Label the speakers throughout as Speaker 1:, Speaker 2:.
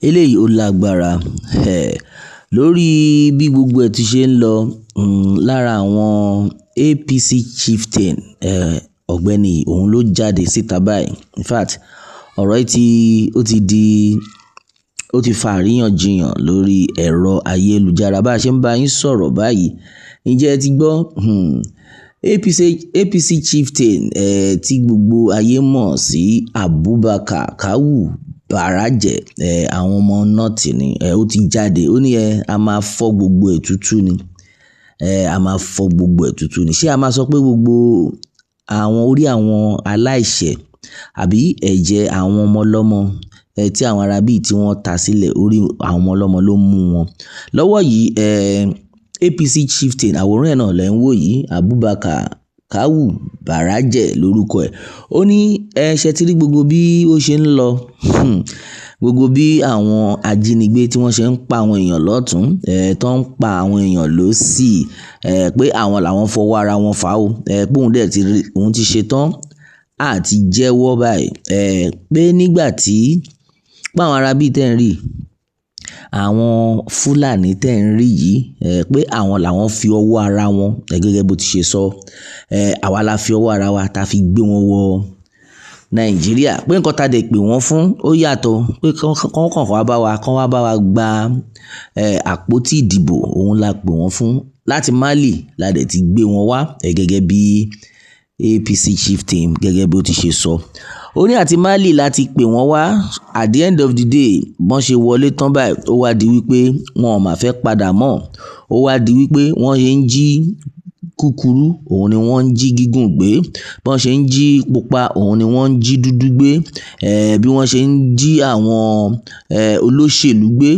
Speaker 1: Eléyìí ó lágbára lórí bí gbogbo ẹ̀ ti ṣe ń lọ lára àwọn APC chieftain, ọ̀gbẹ́ni òun ló jáde síta báyìí. In fact, ọ̀rọ̀ yìí ti ó ti di ó ti fa àríyànjiyàn lórí ẹ̀rọ ayélujára bá a ṣe ń bá yín sọ̀rọ̀ báyìí. Ǹjẹ́ ẹ ti gbọ́? APC chieftain tí gbogbo ayé mọ̀ sí Abubakar Kawu Baraje, àwọn ọmọ North ni, ó ti jáde. Ó ní a máa fọ́ gbogbo ẹ̀ túútúú ni. A máa fọ́ gbogbo ẹ̀ túútúú ni. Ṣé a máa sọ pé gbogbo àwọn orí àwọn aláìṣẹ̀ àbí ẹ̀jẹ̀ àwọn ọmọ ọlọ́mọ tí àwọn ará bíi tí wọ́n ta sílẹ̀, orí àwọn ọmọ ọlọ́mọ ló mú wọn? Lọ́wọ́ yìí, APC chieftain, àwòrán ẹ̀ náà lẹ́ ń wò yìí, Abubakar Kawu Baraje lórúkọ ẹ̀. Ó ní ṣe ti rí gbogbo bí ó ṣe ń lọ, gbogbo bí àwọn ajínigbé tí wọ́n ṣe ń pa àwọn èèyàn lọ́tùn, tó ń pa àwọn èèyàn lósì, pé àwọn làwọn fọwọ́ ara wọn fà ó, pé òun dẹ̀ ti rí, òun ti ṣe tán àti jẹ́wọ́ báyìí, pé nígbà tí pé àwọn ará bíi tẹ́ ń rí, àwọn Fúlàní tẹ́ ń rí yìí, pé àwọn làwọn fi ọwọ́ ara wọn, gẹ́gẹ́ bó ti ṣe sọ, àwa la fi ọwọ́ ara wa ta fi gbé wọn wọ Nàìjíríà. Pé nǹkan ta dẹ̀ pè wọ́n fún ó yàtọ̀, pé kán kàn wá bá wa, kán wá bá wa gba àpótí ìdìbò, òun la pè wọ́n fún. Láti Mali la dẹ̀ ti gbé wọn wá, gẹ́gẹ́ bí APC chieftain gẹ́gẹ́ bí ó ti ṣe sọ. Ó ní àti Mali la ti pè wọ́n wá. At the end of the day, bọ́n ṣe wọlé tán báyìí, ó wá di wípé wọn ò máa fẹ́ padà mọ́. Ó wá di wípé wọ́n ṣe ń jí kúkúrú, òun ni wọ́n ń jí gígùn gbé. Bọ́n ṣe ń jí pupa, òun ni wọ́n ń jí dúdú gbé. Bí wọ́n ṣe ń jí àwọn olóṣèlú gbé,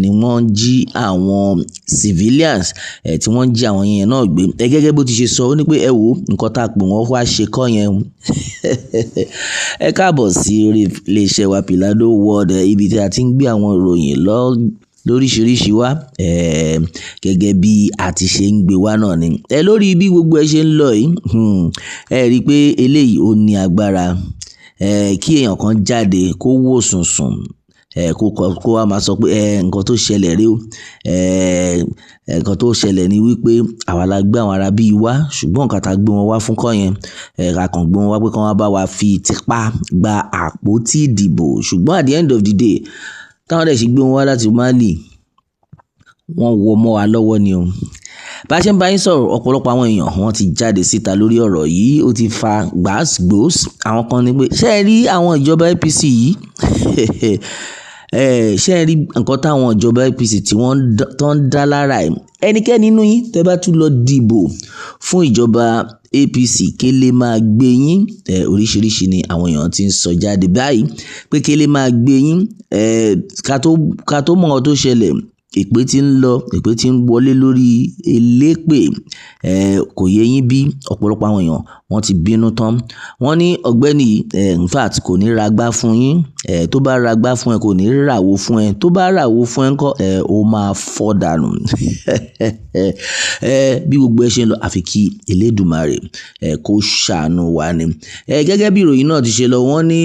Speaker 1: ni wọ́n ń jí àwọn civilians, tí wọ́n ń jí àwọn yẹn náà gbé. Gẹ́gẹ́ bó ti ṣe sọ, ó ní pé ẹ wò nǹkan tá a pè wọ́n wá ṣe kọ́ yẹn. Ẹ káàbọ̀ sí orí ilé iṣẹ́ wa Pilado World, ibi tí a ti ń gbé àwọn ìròyìn lóríṣiríṣi wá, gẹ́gẹ́ bí a ti ṣe ń gbé wá náà ni. Lórí bí gbogbo ẹ ṣe ń lọ yìí, ẹ rí i pé eléyìí ó ní agbára. Kí èèyàn kan jáde kó wò sùnsùn, kó wá máa sọ pé nǹkan tó ṣẹlẹ̀ rí o. Nǹkan tó ṣẹlẹ̀ ni wípé àwa la gbé àwọn ará bíi wá, ṣùgbọ́n nǹkan tá gbé wọn wá fún kọ́ yẹn, a kàn gbé wọn wá pé kí wọ́n bá wa fi tipá gba àpótí ìdìbò. Ṣùgbọ́n at the end of the day, táwọn dẹ̀ ṣe gbé wọn wá láti Mali, wọ́n wọ mọ́ wa lọ́wọ́ ni o. Bá a ṣe ń bá yín sọ̀rọ̀, ọ̀pọ̀lọpọ̀ àwọn èèyàn wọ́n ti jáde síta lórí ọ̀rọ̀ yìí. Ó ti fa gbàsgbòs. Àwọn kan ní pé ṣé ẹ rí àwọn ìjọba APC yìí? Ṣé ẹ rí nǹkan táwọn ìjọba APC tí wọ́n ń dá lára ẹ̀? Ẹnikẹ́ni nínú yín tẹ́ bá tún lọ dìbò fún ìjọba APC, kélé máa gbé yín. Oríṣiríṣi ni àwọn èèyàn ti ń sọ jáde báyìí pé kélé máa gbé yín. Ká tó mọ̀ nǹkan tó ṣẹlẹ̀, èpè tí ń lọ, èpè tí ń wọlé lórí elépè, kò yé yín bí ọ̀pọ̀lọpọ̀ àwọn èèyàn wọ́n ti bínú tán. Wọ́n ní ọ̀gbẹ́ni yìí, in fact kò ní ragbá fún yín. Tó bá ragbá fún ẹ, kò ní ràwó fún ẹ. Tó bá ràwó fún ẹ ńkọ́, ó máa fọ́ dànù. Bí gbogbo ẹ ṣe ń lọ, àfi kí Elédùmarè kó ṣàánú wa ni. Gẹ́gẹ́ bí ìròyìn náà ti ṣe lọ, wọ́n ní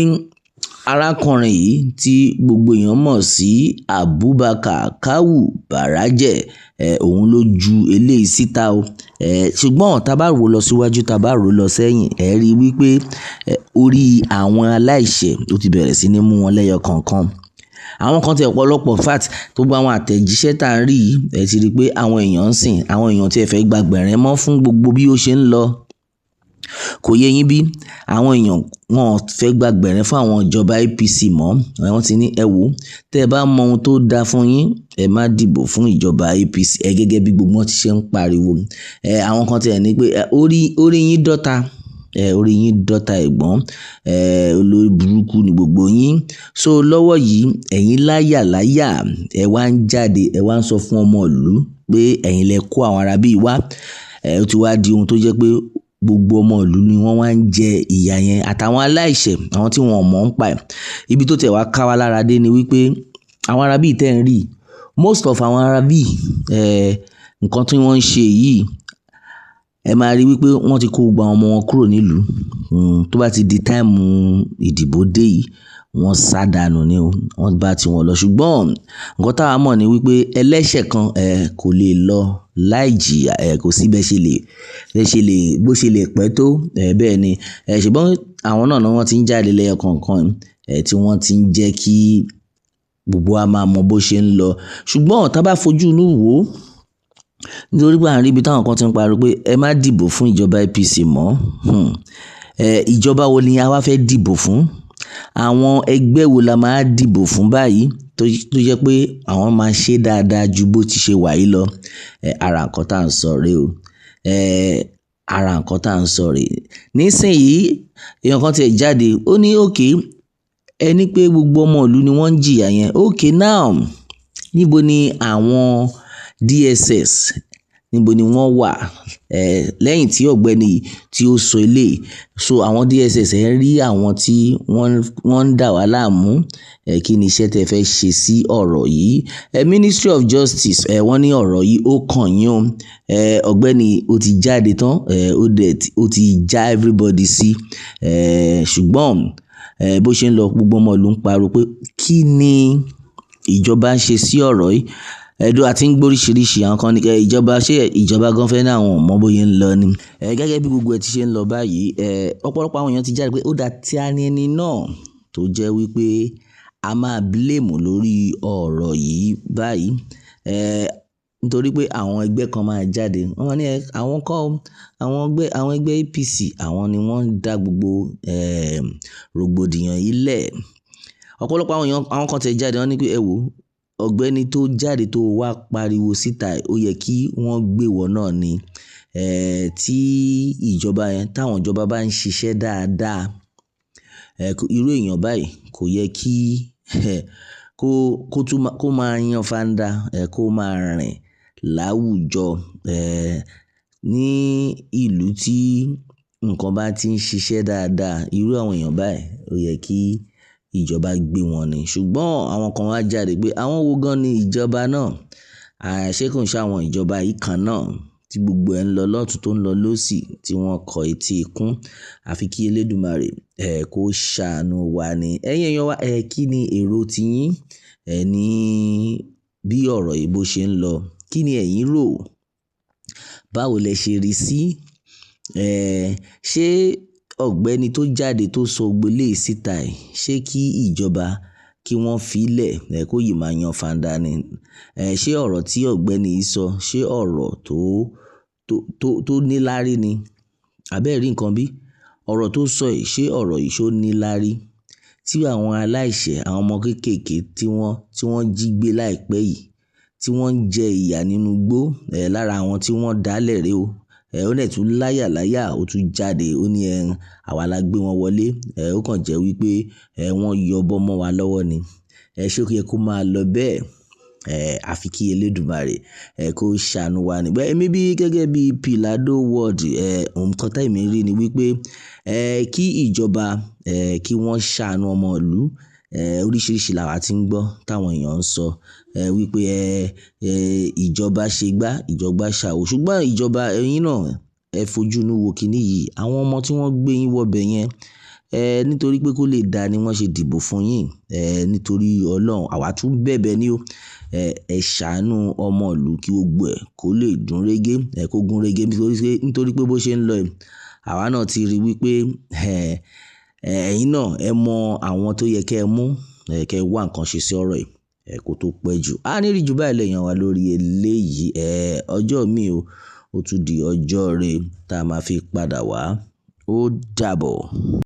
Speaker 1: arákùnrin yìí tí gbogbo èèyàn mọ̀ sí Abubakar Kawu Baraje, òun ló ju eléyìí síta o. Ṣùgbọ́n tá bá rò lọ síwájú, tá bá rò lọ sẹ́yìn, ẹ rí i wípé orí àwọn aláìṣẹ̀ ó ti bẹ̀rẹ̀ sí ní mú wọn lẹ́yọ kọ̀ọ̀kan. Àwọn kan tí ọ̀pọ̀lọpọ̀, in fact, gbogbo àwọn àtẹ̀jíṣẹ́ tá ń rí yìí, ẹ ti rí i pé àwọn èèyàn ń sìn, àwọn èèyàn tí ẹ fẹ́ gba gbẹ̀rẹ̀ mọ́ fún gbogbo bí ó ṣe ń lọ. Kò yé yín bí àwọn èèyàn wọn ò fẹ́ gba gbẹ̀rẹ̀ fún àwọn ìjọba APC mọ́. Wọ́n ti ní ẹ wò, tẹ́ ẹ bá mọ ohun tó da fún yín, ẹ má dìbò fún ìjọba APC. Gẹ́gẹ́ bí gbogbo wọn ti ṣe ń pariwo. Àwọn kan tí ẹ ní pé orí yín dọ́ta. Orí yín dọ́ta ẹ̀gbọ́n. Olórí burúkú ni gbogbo yín. So lọ́wọ́ yìí, ẹ̀yin láyà láyà, ẹ wá ń jáde, ẹ wá ń sọ fún ọmọ ìlú pé ẹ̀yin lẹ kó àwọn ará bíi wá. Ó ti wá di ohun tó jẹ́ pé gbogbo ọmọ ìlú ni wọ́n wá ń jẹ ìyà yẹn àtàwọn aláìṣẹ̀, àwọn tí wọ́n ò mọ̀ ń pa ẹ̀. Ibi tó tẹ̀ wá ká wa lára dé ni wípé àwọn ará bíi tẹ́ ń rí, most of àwọn ará bíi, nǹkan tí wọ́n ń ṣe yìí, ẹ máa rí wípé wọ́n ti kó gbogbo àwọn ọmọ wọn kúrò nílùú. Tó bá ti di time ìdìbò dé yìí, Wọ́n sá dànù ni o, wọ́n bá ti wọn lọ. Ṣùgbọ́n nǹkan táa mọ̀ ni wípé ẹlẹ́ṣẹ̀ kan kò lè lọ láì jìyà, kò sí bẹ́ẹ̀ ṣe lè, bẹ́ẹ̀ ṣe lè, bó ṣe lè pẹ́ tó, bẹ́ẹ̀ ni. Ṣùgbọ́n àwọn náà ni wọ́n ti ń jáde lẹ́yọ kọ̀ọ̀kan, tí wọ́n ti ń jẹ́ kí gbogbo wa máa mọ bó ṣe ń lọ. Ṣùgbọ́n tí a bá fojú inú wò, nítorí pé à ń rí ibi tí àwọn kan ti ń pariwo pé ẹ má dìbò fún ìjọba APC mọ́. Ìjọba wo ni a wá fẹ́ dìbò fún? Àwọn ẹgbẹ́ wo la máa dìbò fún báyìí tó jẹ́ pé àwọn máa ṣe dáadáa ju bó ti ṣe wà yìí lọ? Ara nǹkan tí à ń sọ rè o. Ara nǹkan tí à ń sọ rè. Nísìnyí, èèyàn kan tí ẹ jáde, ó ní okay, ẹ ní pé gbogbo ọmọ ìlú ni wọ́n ń jìyà yẹn. Okay now, níbo ni àwọn DSS, níbo ni wọ́n wà? Lẹ́yìn tí ọ̀gbẹ́ni tí ó sọ eléyìí, so àwọn DSS ẹ rí àwọn tí wọ́n ń dà wá láàmú. Kí ni iṣẹ́ tí ẹ fẹ́ ṣe sí ọ̀rọ̀ yìí? Ministry of Justice, wọ́n ní ọ̀rọ̀ yìí ó kàn yín o. Ọ̀gbẹ́ni ó ti jáde tán, ó dẹ̀ tí, ó ti já everybody sí. Ṣùgbọ́n bó ṣe ń lọ, gbogbo ọmọ ìlú ń pariwo pé kí ni ìjọba ń ṣe sí ọ̀rọ̀ yìí? Ẹ̀dùn àti ń gbóríṣiríṣi àwọn kan ní kí ìjọba ṣé ìjọba gan fẹ́ ní àwọn ò mọ̀ bóyá ń lọ ni. Gẹ́gẹ́ bí gbogbo ẹ ti ṣe ń lọ báyìí, ọ̀pọ̀lọpọ̀ àwọn èèyàn ti jáde pé ó dá tí a ní ẹni náà tó jẹ́ wípé a máa blame lórí ọ̀rọ̀ yìí báyìí. Nítorí pé àwọn ẹgbẹ́ kan máa jáde. Wọ́n máa ní àwọn kọ́, àwọn ẹgbẹ́ APC, àwọn ni wọ́n ń dá gbogbo rògbòdìyàn yìí lẹ̀. Ọ̀pọ̀lọpọ̀ àwọn èèyàn, àwọn kan tí ẹ jáde, wọ́n ní pé ẹ wò, ọ̀gbẹ́ni tó jáde tó wá pariwo síta, ó yẹ kí wọ́n gbé wọ náà ni. Tí ìjọba yẹn, táwọn ìjọba bá ń ṣiṣẹ́ dáadáa, irú èèyàn báyìí kò yẹ kí kó tún má, kó máa yan fanda, kó máa rìn láwùjọ. Ní ìlú tí nǹkan bá ti ń ṣiṣẹ́ dáadáa, irú àwọn èèyàn báyìí ó yẹ kí ìjọba gbé wọn ni. Ṣùgbọ́n àwọn kan wá jáde pé àwọn wo gan ni ìjọba náà? Ṣé kò ń ṣe àwọn ìjọba yìí kan náà tí gbogbo ẹ ń lọ lọ́tùn tó ń lọ lósì tí wọ́n kọ etí ikún? Àfi kí Elédùmarè, kó ṣàánú wa ni. Ẹ̀yin èèyàn wa, kí ni èrò ti yín? Ní bí ọ̀rọ̀ yìí bó ṣe ń lọ, kí ni ẹ̀yin rò? Báwo lẹ ṣe rí sí? Ṣé ọ̀gbẹ́ni tó jáde tó sọ gbogbo eléyìí síta yìí, ṣé kí ìjọba kí wọ́n fi lẹ̀, kó yìí máa yan fanda ni? Ṣé ọ̀rọ̀ tí ọ̀gbẹ́ni yìí sọ, ṣé ọ̀rọ̀ tó níláárí ni? Àbí ẹ rí nǹkan bí? Ọ̀rọ̀ tó sọ yìí, ṣé ọ̀rọ̀ yìí ṣó níláárí? Tí àwọn aláìṣẹ̀, àwọn ọmọ kéékèèké tí wọ́n jí gbé láìpẹ́ yìí, tí wọ́n ń jẹ ìyà nínú igbó, lára àwọn tí wọ́n dálẹ̀ rè o. Ó dẹ̀ tún láyà láyà, ó tún jáde, ó ní àwa la gbé wọn wọlé. Ó kàn jẹ́ wípé wọ́n yọ ọbọ mọ́ wa lọ́wọ́ ni. Ṣé ó yẹ kó máa lọ bẹ́ẹ̀? Àfi kí Elédùmarè, kó ṣàánú wa ni. Bẹ́ẹ̀ èmi bí gẹ́gẹ́ bí Pilado World, nǹkan tí èmi rí ni wípé kí ìjọba, kí wọ́n ṣàánú ọmọ ìlú. Oríṣiríṣi làwà tí ń gbọ́ táwọn èèyàn ń sọ, wípé ìjọba ṣe gbá, ìjọba ṣàwò. Ṣùgbọ́n ìjọba ẹ̀yin náà ẹ fojú inú wo kíní yìí. Àwọn ọmọ tí wọ́n gbé yín wọ bẹ̀ yẹn, nítorí pé kó lè dá ni wọ́n ṣe dìbò fún yín. Nítorí Ọlọ́run àwa tún bẹ̀bẹ̀ ní o. Ẹ ṣàánú ọmọ ìlú kí gbogbo ẹ̀ kó lè dùn régé, kó gún régé nítorí pé bó ṣe ń lọ yìí, àwa náà ti rí wípé ẹ̀yin náà ẹ mọ àwọn tó yẹ kí ẹ mú, kí ẹ wá nǹkan ṣe sí ọ̀rọ̀ yìí, kó tó pẹ́ jù. A ní rí ju báyìí lọ èèyàn wa lórí eléyìí. Ọjọ́ mi o, ó tún di ọjọ́ rẹ tá a máa fi padà wá. Ó dàbọ̀.